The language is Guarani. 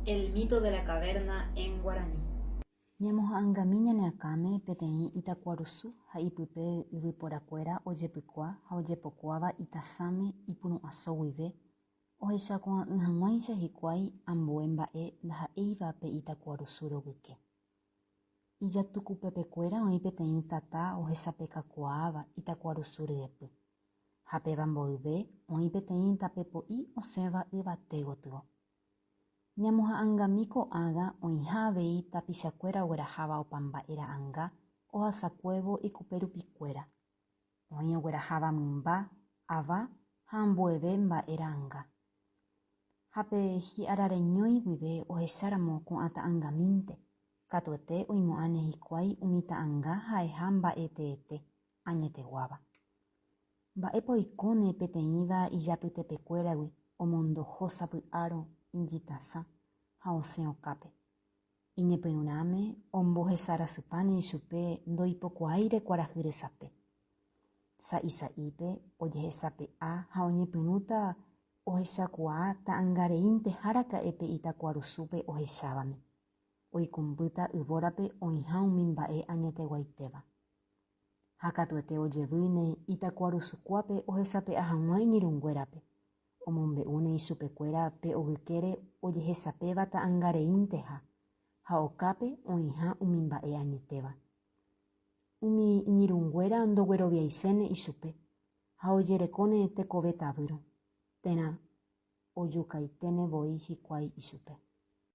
El mito de la caverna en guaraní. Ñamoha'ãngami ñane akãme peteĩ itakuarusu ha ipype yvyporakuéra ojepykua ha ojepokuáva itasãme ipuru'ãso guive, ohechakuaa'ỹ hag̃uáicha hikuái ambue mba'e ndaha'éiva pe itakuarusu rogyke. Ijatukupepekuéra oĩ peteĩ tata ohesapekakuaáva itakuarusu ryepy, ha péva mboyve oĩ peteĩ tape po'i osẽva yvate gotyo. Ñamoha'ãngami ko'ágã oĩha avei tapichakuéra ogueraháva opa mba'e ra'ãnga ohasakuévo ikupe rupikuéra. Oĩ ogueraháva mymba, ava ha ambueve mba'e ra'ãnga. Ha pe hi'arareñói guive ohecháramo ko'ã ta'ãngamínte, katuete oimo'ãne hikuái umi ta'ãnga ha'eha mba'e teete añeteguáva. Mba'épa oikóne peteĩva ijapytepekuéragui omondoho sapy'árõ ijytasã ha osẽ okápe? Iñepyrũrãme ombohesarasypáne ichupe ndoipokuaáire kuarahy resape. Sa'i sa'ípe ojehesape'a ha oñepyrũta ohechakuaa ta'angareínteha raka'e pe itakuarusúpe ohechávame, oikũmbýta yvórape oĩha umi mba'e añeteguaitéva. Ha katuete ojevýne itakuarusukuápe ohesape'a hag̃ua iñirũnguérape, omombe'úne ichupekuéra pe ogykére ojehesapéva ta'angareínteha ha okápe oĩha umi mba'e añetéva. Umi iñirũnguéra ndogueroviaichéne ichupe ha ojerekóne tekove tavýrõ, térã ojukaiténe voi hikuái ichupe.